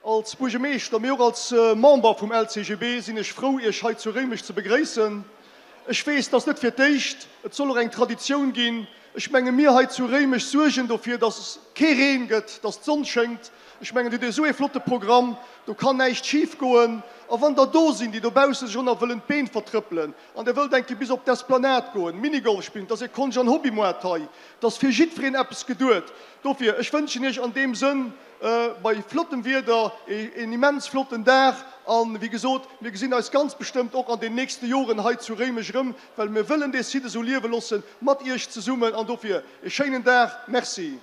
Als Buergemeeschter, mee och als Member vum LCGB sinn ech frou, Iech hei zu Réimech ze begréissen. Ech weess, 't ass net fir d'éischt, et soll och eng Traditioun ginn. Ech menge mir hei zu Réimech suergen dofir, dass et kee Reen gëtt, dass d'Sonn schéngt. Ech mengen, dir hutt esou ee flotte Programm, do kann näischt schif goen. A wann der do sinn, déi dobausse sech och nach wëllen d'Been vertrëppelen an der wëllt eng Kéier bis op d'Esplanade goen, Minigolf spillen, 't ass ee Konscht an Hobbymoart hei, 't ass fir jiddwereen eppes geduet. Dofir, ech wënschen Iech an deem Sënn bei flottem Wieder een immens flotten Dag an, wéi gesot, mir gesinn eis ganz bestëmmt och an den nächste Joren hei zu Réimech erëm, well mir wëllen dee Site esou liewe loossen mat Iech zesummen an dofir e schéinen Dag. Merci.